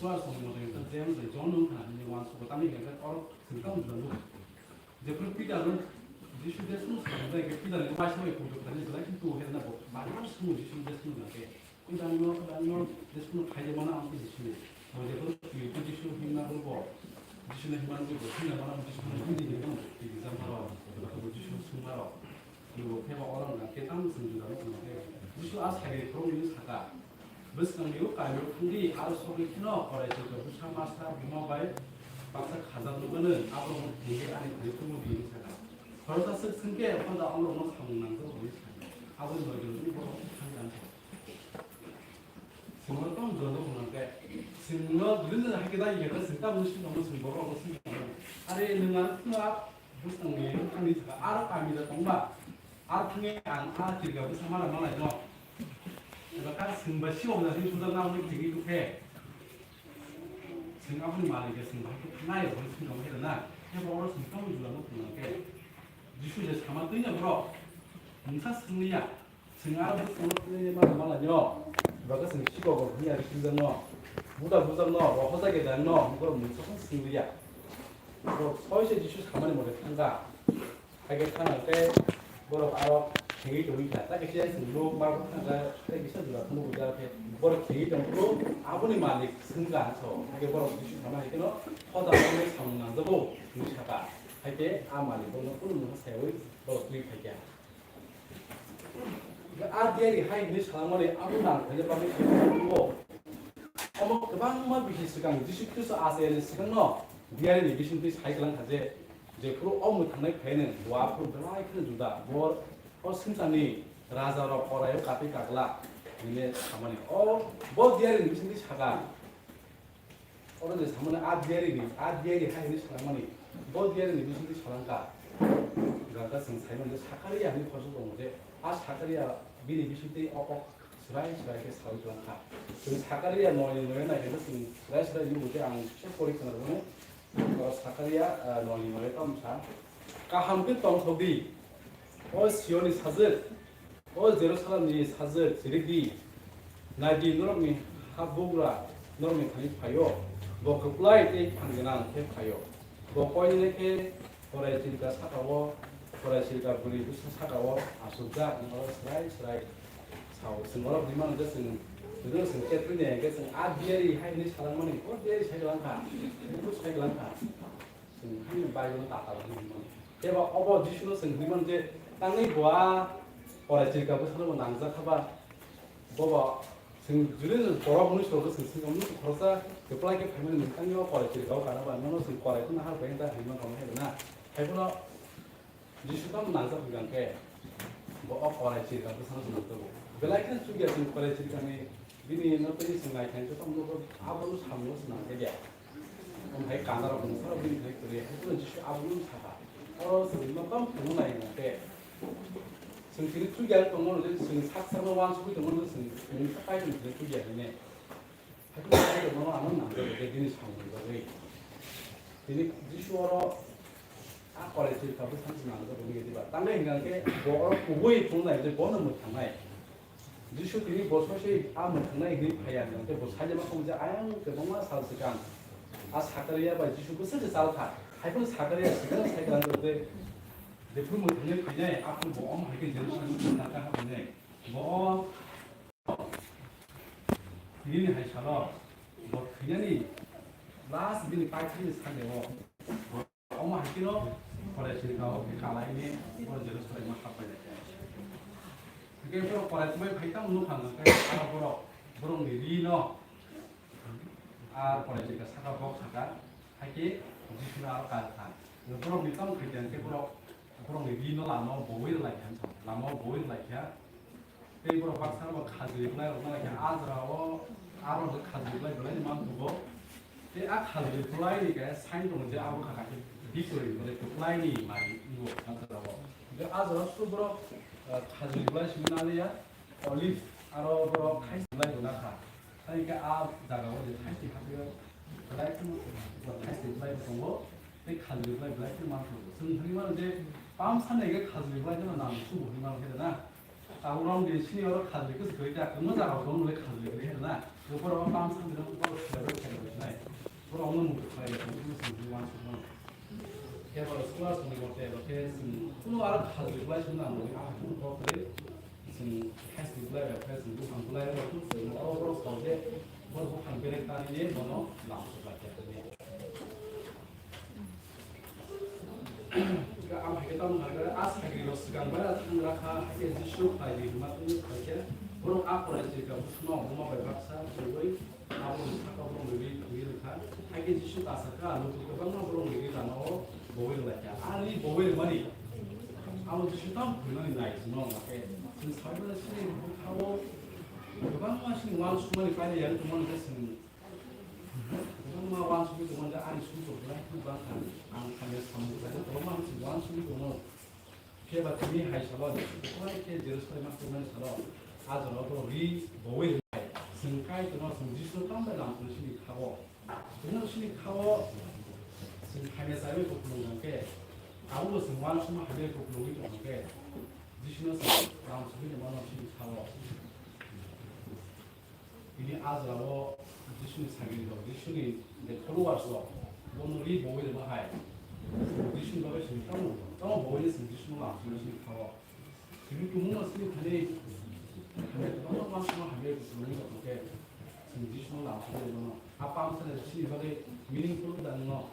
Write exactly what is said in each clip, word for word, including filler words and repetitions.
Kuar song mo teng ta James de John nung kha ni wan so ta ni ga oro sing tam jula lu. Je pru Peter ro Jisu de sung sa da ke Peter ni wa so e ku ta ni jula ki tu he na bo. Ba na sung Jisu de sung da ke. Ku da ni mo, ku da ni mo, de sung khai de mana am ki Jisu ni. Mo je pru ki Jisu hin na bo. Jisu ni hin na bo, hin na mana Jisu ni hin ni ko ki jam ma ro. Ko Jisu sung ma ro. Lugo pheba oro wngkha khe tamo chwng juda wngkha khe Jisu a sakni khoroknwi saka, bwskangni o kaimwrwk thangdi, aro sokwi kheno korai chwngkha bwsa masa buma bai baksa khajak nukgwnwi, aborokno thengwi ani thani tubu di, hwnwi saka. Khoroksa swk swngkhe, Phoda, omorokno samung nangjak, hwnwi saka. Aboni logi logi borok thangwi ang kha. Chwng oro tamo juda wngkha khe, chwngno dudin dudin hai khe dagi khe, chwng tamoni swngcharno chwng borok rokno swngchar. Are nwng ang kheno bwskangni thangwi saka, aro kami da tongma. Aro thangwi ang a tirga bwsa mala malaino. Eba kha chwng bai siyok na sing suda na hwnwi thwngwi tongkhe. Chwng aboni malik ya chwng bai khe thangnai hwnwi swngwi tongkhe rwna. Khe bo oro chwng tamo juda no phunukhe. Jisu je sama twi ya borok. Mungsa swngwi ya. Chwng aro bwskango twi mala malaino. Eba khe chwng siyok hwnwi ya swngjakno. Buda bujakno, bo hojakya dangno, borok mungsa swngwi ya. Borok soi se Jisu samani mole thangkha. Hakhe thangkha khe borok aro thengwi tongwi kha. Ta kisa chwng nuk ma bo thangkha, tei kisa jora phano buja khe borok thengwi tongphuru aboni malik swngkha so. Hakhe borok Jisu sama hai kheno, "Hoda hwnwi samung nangjago," hwnwi sakha. Hakhe a malik bono kunu mungsa sayaui borok twi phaikha. A diari hai hwnwi salangmani abo nang khaina bagwi khe tongo. Omo kwbangma bisi swkang Jisu Khristo achayani swkangno diarini bisingtwi sai kwlangkha je, jephuru o mwthangnai phaiyano bo aphuru belai kheno juda, bo o swngcharni rajarok koraio katwi kaglak hwnwi samani. O bo diarini bisingtwi saka. Oro je samani a diary ni, a diary hai hwnwi salangmani, bo diary ni bisingtwi salangkha. Gangkha chwng saimano je Sakaria hwnwi khoroksa tongo je, a Sakaria bini bisingtwi o kok swrai swrai khe saui twlangkha. Chwng Sakaria noi ni noi naikhe chwng swrai swrai nugo je ang kisa pori khwnarwmani. O Sakaria, ah, noi ni noi tamo sa, "Kaham khe tongthok di, o Sionni sajwk." O Jerusalemni sajwk chirikdi, nai di, norokni habugra norokni thani phaio, bo kwplai tei phan gwnang khe phaio. Bo koinene khe korai chirika saka-o, korai chirika bwrwi bwsa saka-o achukjak, norok swrai swrai sao. Chwng norok hwnwi mano je chwng, chwng, chwng chetwi nai hwnkhe chwng a diary hai hwnwi salangmani, o diary sai kwlangkha, buphuru sai kwlangkha. Chwng haino Bible no tatal hwnwi hwnmano. Tei ba obo Jisu no chwng hwnwi mano je, tangwi bo a korai chirika bwsano bo nangjak kha ba, bo ba chwng juli borok mwnwi soro chwng swngcharno khoroksa kwplai khe phaimani, nwng tangwi o korai chirika o kana ba, nono chwng korai phano har bai da hwnwi mano hai na. Hai phano Jisu tamo nangjak hwnkha khe, bo o korai chirika bwsano chwng nangjago. Belai kheno chukya chwng korai chirikani bini no tei chwng naikha hwnkhe tamo nukgo, abono samno chwng nangjakya. Omo hai kanarok mungsa rok bini thani kwrwi, hai phano Jisu abono sakha. Oro chwng no tamo phunuknai hwnkhe, chwng tini chukya tongmano je, chwng sak sakno uansugwi tongmano je, chwng, chwng Kaitorni thani chukya hwnwi. Hakhe bo Kaitorno ano nangjago je bini samungni bagwi. Tini Jisu oro a korai chirika bwsano nangjago nini diba. Tamni hwnkha khe bo oro kubui phunuknai je bono mwthangnai. Jisu tini bo soi soi a mwthangnai hwnwi phaiya hwnkhe bo saijama khamu je ayang kwbangma sal swkang a Sakaria bai Jisu bwswk se chal kha. Hai phano Sakaria swkang sai kwrang je, jephru mwthangnai phainai aphuru bo omo hai khe Jerusalem thangkha phainai. Bo o Nini hai salo bo thwinani last bini paithakni sandeo omo hai kheno korai chirika o khe kalaini borok Jerusalem o happai lai kha. Hwnkhe borok korai chumai phai tamo nukha hwnkhe aro borok borokni ri no a korai chirika saka bok saka hai khe Jisu no aro kal kha. Borokni tamo khaikha hwnkhe borok borokni ri no lama o bowui rwlai kha, lama o bowui rwlai kha. Tei borok baksa rok khajli bwlai rok no khe a jora o, aro khe khajli bwlai bwlai ni mang thugo. Tei a khajli bwlai ni khe sign tongo je abo kha khe victory bwlai kwplai ni mai wngo a jora o. Hwnkhe a jora o borok, eh, khajli bwlai simi naliya, olive aro borok thaisi bwlai bo nakha. Tei khe a jaga o je thaisi hapyo bwlai kheno, thaisi bwlai bo tongo, tei khajli bwlai bwlai kheno mang thugo. Chwng hwnwi mano je pamsa ni khe khajli bwlai kheno nang subo hwnwi mano khe na. Tabuk rong di sini oro khajli kwswk kwrwi ta, kwbangma jaga o tongo nolai khajli kwrwi hai na. Nokbar o pamsa ni rong oro khajli kwrwi hai. Tongmung khlai rok, tongmung sing uansukmano. Khe ba scholar songni mote ba khe sing kuno aro khajui khlai song nang, a kunu kok khlai sing khasi khlai ba khe sing buphang khlai ba kunu sing oro borok sauje borok buphang berek tani ye bono lam sukha khe tani. Ang hai khe tamo hai khe a sagri rok swkang bai a thang rakha, hai khe Jisu khlai di hwnma tini khlai khe borok a porai chirika buphang no buma bai baksa chirigwi Abo ni saka borok ni ri thangwi rwkha. Hakhe Jisu ta sakha, "Luku kwbangma borok ni ri lama o bowai rwlaikha. A ri bowai rwmani abo Jisu tamo phunuknani nai chwngno wngkha khe, chwng saui mano chini bwkha o kwbangma chini uansukmani paina yari tongmani khe chwng kwbangma uansugwi tongmani khe ani sumsok belai kheno bangkha. Ang hamya samung khlaina kwbangma chini uansugwi tongmano." Phiya ba tini hai salo, Jisu Krai khe Jerusalem o tongmani salo, a jora borok ri bowai rwnai. Chwng Kaitorno, chwng Jisu tamo bai lam phunuknani sini kha-o. Chwngno sini kha-o, chwng hamya chaiwi kupulung tong khe, abo bo chwng uansukma hamya kupulungwi tong khe, Jisuno chwng lam sugwi tongmano sini kha-o. Bini a jora o Jisuni sagri rok, Jisuni je followers rok, bono ri bowai rwma hai. Jisuni bagwi chwng tamo, tamo bowai chwng Jisuno lam sugwi chwng kha-o. Tini tumung no chini thani, hamya kwbangma uansukma hamya kupulungwi rok hwnkhe, chwng Jisuno lam sugwi rwmano. A pam sani chini bagwi meaningful da nungno.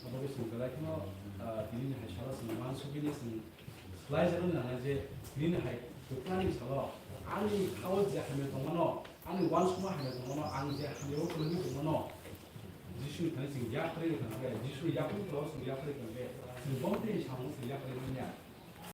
Abo khe chwng belai kheno, ah, tini ni hai salo chwng uansugwi ni chwng slai jani nangnai je nini hai kwplani salo ani kha-o je hamya tongmano, ani uansukma hamya tongmano, ang je hamya o kwlwngwi tongmano, Jisu ni thani chwng yakarwi rwkha hwnkhe, Jisu yakarwi tongmano chwng yakarwi rwkha hwnkhe, chwng bono tei samung chwng yakarwi manya.